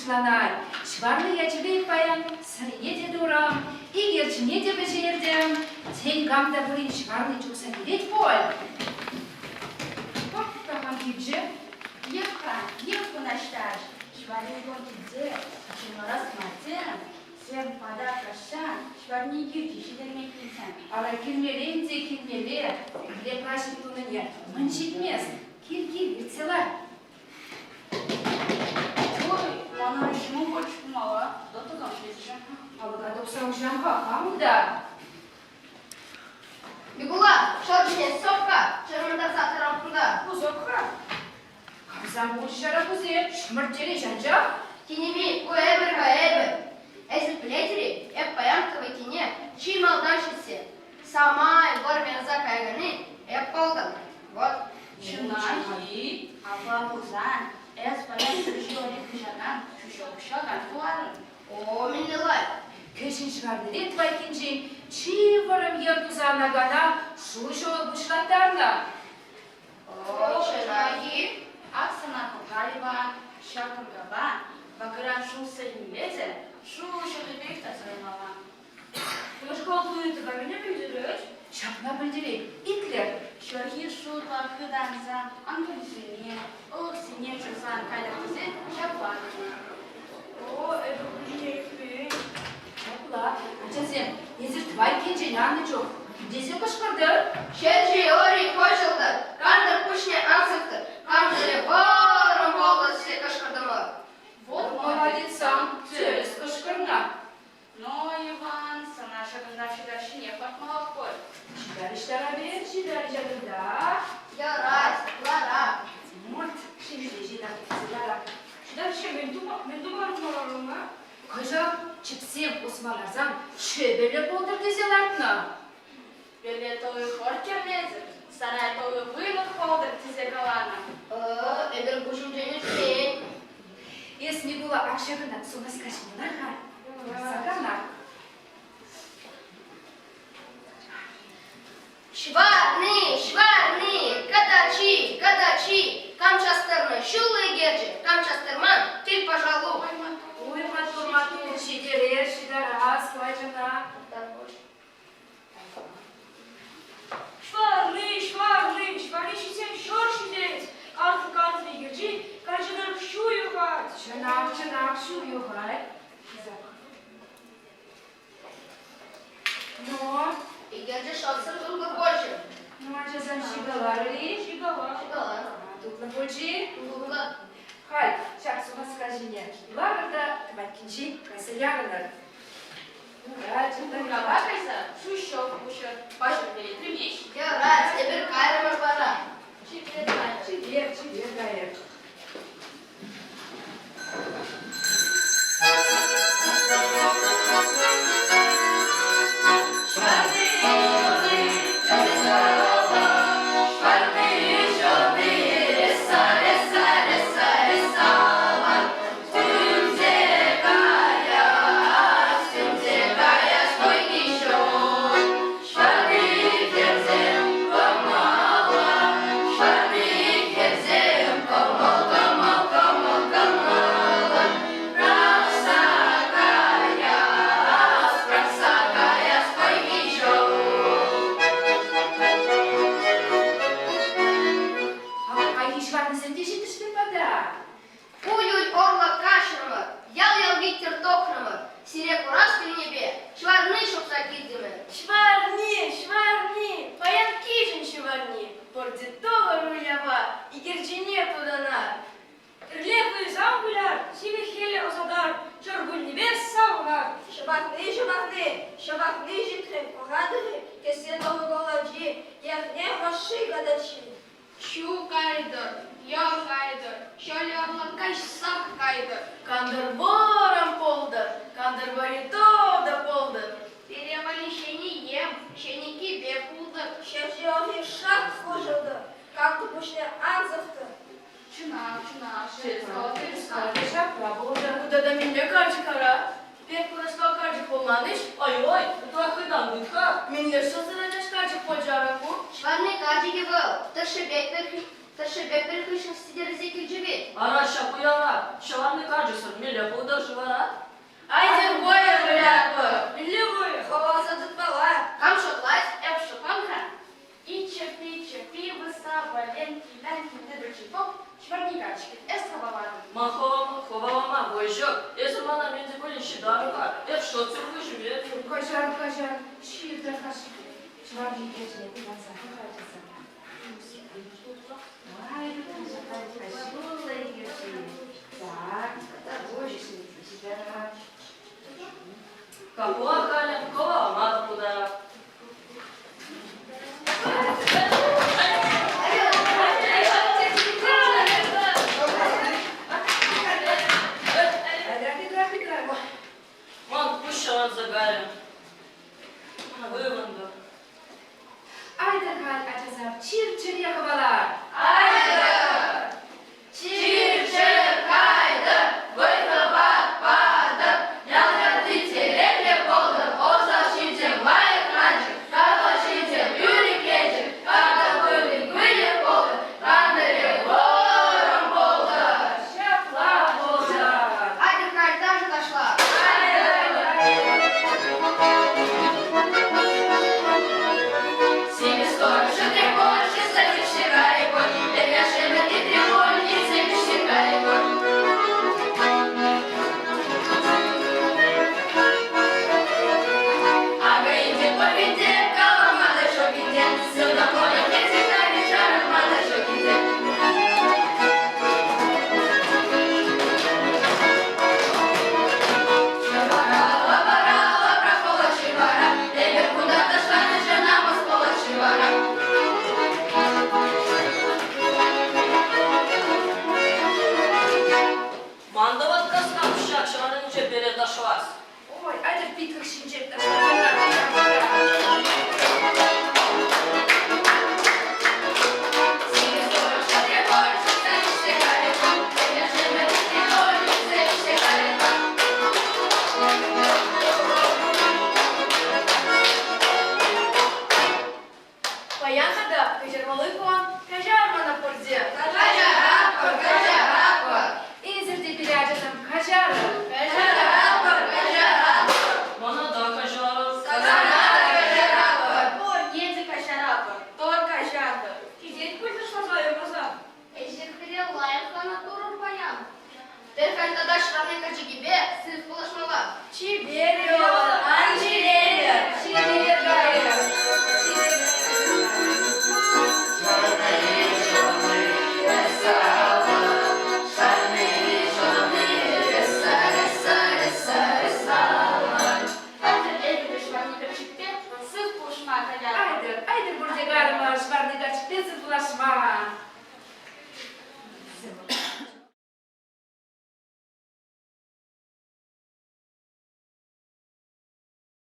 пуҫланать. Ҫӑварни ячӗпе паян сӑрине те турӑм, икерчине те пӗҫертӗм. Тен, кам та пулин ҫӑварни чупса килет пуль. Пӑх-та килчӗ. Ех-ха, ех кунаҫташ, ҫӑварни кун килсе чӑмӑрас мар терӗм. Сем пата каҫсан ҫӑварни килчӗ ҫитерме килсен. Ара, килмерен те килмелле, мӗнле праҫник тунине мӗн ҫитмест. Кил, кил, иртсе лар. Ой, манӑн ҫӑмӑл пулчӗ пулмалла, тӑтӑм килчӗ. Алӑка тухса уҫам-ха, хам та. Микула, шӑл ҫине сӑпка чӑрмантарса тӑрам кунта. Пусӑк-ха. Камсам пулчӗ ҫара кусем, ҫӗмӗрттереҫ анчах. Кинеми, ку эпӗр-ха эпӗ. Эсир пӗлетӗр-и, эп паян тӑвайккине чи малтан ҫитсе самай вӑрӑм ярса каяканни эп пултӑм. Вот. Чӑнах-и? Апла пулсан, эс паян ҫӳҫе куҫакан ҫӳҫе уҫакан пулатӑн. О, мӗнле лайӑх! Кӗҫӗн ҫӑварнире тӑвайккинчен чи вӑрӑм йӗр туса анакана шуҫӑ пуҫлантарнӑ. О, чӑнах-и? Ак сана Кукаева, ҫак кӑмрапа вакӑран шулса илмесӗр шуҫӑмӗпех тасалмалла. Кунашкал туйӑнтӑка мӗне пӗлтерет? Ҫакна пӗлтерет. Итлӗр. Ҫурхи шурлӑх хытанса ангелсене, улӑхсене чурсан кайтӑр тесе ҫапла тунӑ. О, эпӗ куҫне илтмен. Ҫапла, ачасем, эсир тӑвайккинчен аннӑ чух тесе кӑшкӑртӑр. Ҫерҫи ӑри хуҫӑлтӑр, кантӑр пуҫне ан сыхтӑр, кантӑрӗ вӑрӑм пултӑр тесе кӑшкӑртӑмӑр. Вот молодецам, тӗрӗс кӑшкӑрнӑ. Но, Иван, сана ҫакӑнта ҫытар ҫинех лартмаллах пуль. Ҫитар-ҫитар, ҫитар-ҫитар. Ярать, ларать. Мурт, ҫемҫе ҫитар, ларать. Ҫитар мӗн тума, мӗн тума лартмалла ӑна? Кӑҫал чӗпсем усма ларсан шӗпӗллӗ пултӑр тесе лартнӑ. Пӗве тӑлӑх хӑр кӗрлесӗр, сарай тӑлӑх выльӑх пултӑр тесе каланӑ. Эпир куҫӗнчен ӳсмен. Эс Микула ак ҫакӑнта сунаска ҫине лар-ха. Сакана. Ҫӑварни, ҫӑварни, катачи, катачи, кам частарнӑ ҫуллӑ икерчӗ, кам частарман, кил пашалу. Ой, маттур, маттур, ҫитерер, ҫитарас, лачӑна. Ҫӑварни, ҫӑварни, ҫӑварни ҫитсен ҫӑр ҫитет. Картлӑ-картлӑ икерчи каччӑ тӑрӑх ҫу юхать. Чӑнах, чӑнах, ҫу юхать. Ну? Икерчӗ шӑлсӑр тутлӑ пулчӗ. Ну, ачасем, ҫикаларӑр-и? Ҫикала. Ҫикала. Тутлӑ пулчӗ-и? Тутлӑ. Халь ҫак сумаска ҫине ларӑр та тӑвайккинчен кайса ярӑнӑр. Курава кайса шуҫҫӑк уҫӑр, паҫӑр перетрӗмех. Юрать, эпир кайрӑмӑр вара. Чипер кайӑр. Чипер, чипер кайӑр. Хайхи ҫӑварнисем те ҫитӗшнӗ пата. Уй-уй орлӑ каҫрӑмӑр, ял-ял витӗр тухрӑмӑр, сире курас килнипе ҫӑварни ҫупса килтӗмӗр. Ҫӑварни, ҫӑварни, паян килӗн ҫӑварни, пурте тӑвӑр уява, икерчине тутанар. Пӗрле пырсан выляр, сивӗ хӗле ӑсатар, ҫуркуннепе савӑнар. Ҫӑварни, ҫӑварни, ҫӑварни ҫитрӗ, пӑхатӑр-и, кӗсье тӑлӑк олачи, эрне ӑшши катаччи. Ҫу кайтӑр, ял кайтӑр, ҫӑлӗ каҫсах кайтӑр. Кантӑр вӑрӑм пултӑр, кантӑр вӑри тутӑ пултӑр. Пире валли ҫӗнӗ йӗм, ҫӗнӗ кӗпе пултӑр. Ҫерҫи ӑшӗ шак хуҫӑлтӑр, кантӑр пуҫне ан сӑхтӑр. Чӑнах, чӑнах, Ҫапла пултӑр. Кунта та мӗнле карчӑк ара? Пек кунашкал карчӑк пулман-иҫ? Ай-ой, ытла хытан тыт-ха. Мӗнле шӑлсӑр ачаш карчӑк пулчӗ ара ку? Ҫӑварни карчӑкӗ вӑл, тӑршшӗпе пӗр хыҫҫӑн сӗтӗрсе килчӗ вӗт. Ара, ҫак уява ҫӑварни карчӑк. карчӑксӑр мӗнле пултӑр-ши вара? Айтӑр вӑйӑ вылятпӑр. Мӗнле вӑйӑ? Хӑваласа тытмалла. Кам шутлать, эп шутлам-ха. И чӗппи, вӑса, валенки, лянки, тӗпӗрчи поп, ҫварни карчӑкӗ, эс хӑвалатӑн. Ман хӑвалама вӑй ҫук. Эсӗ мана мӗн те пулин ҫытар-ха. Эп шутсӑр выҫӑ Каҫар, каҫар, ҫыртӑр кашки. Ҫварни ячӗне тытанса пӑхать сана. Ай, ҫуллӑ икерчи. Так, ҫитер. Капла халӗ хӑвалама та пултарап. Ман пуҫ ҫаврӑнса кайрӗ. Ывӑнтӑм. Айтӑр халь, ачасам, чир-чӗре хӑвалар. Айтӑр! Чир-чӗр кайтӑр, вӑй-хӑват патӑр, ял-ялти телейлӗ пултӑр, усал ҫынсем лайӑхланчӑр, кахал ҫынсем ӳркенчӗр, карта пырӗн выльӑх пултӑр, кантӑрӗ вӑрӑм пултӑр. Ҫапла пултӑр. Айтӑр халь ташӑ ташлар. Симӗс коршӑ тревожи, садик кайӑкӑн, Пӗрлешӗмӗрти треугольницӑ виҫсе кайӑкӑн. Акӑ ӗнтӗ повинте, калама та ҫук ӗнтӗ, сылтӑм хӗрсе кайрӗ, чарӑнма та ҫук ӗнтӗ. Лапара, лапра полочи вара, эпир кунта ташланӑ намӑс полочи вара. Ман та васкас ҫак ҫаврӑнче пере ташлас. Ой, айтӑр питлӗх ҫинче ташлар.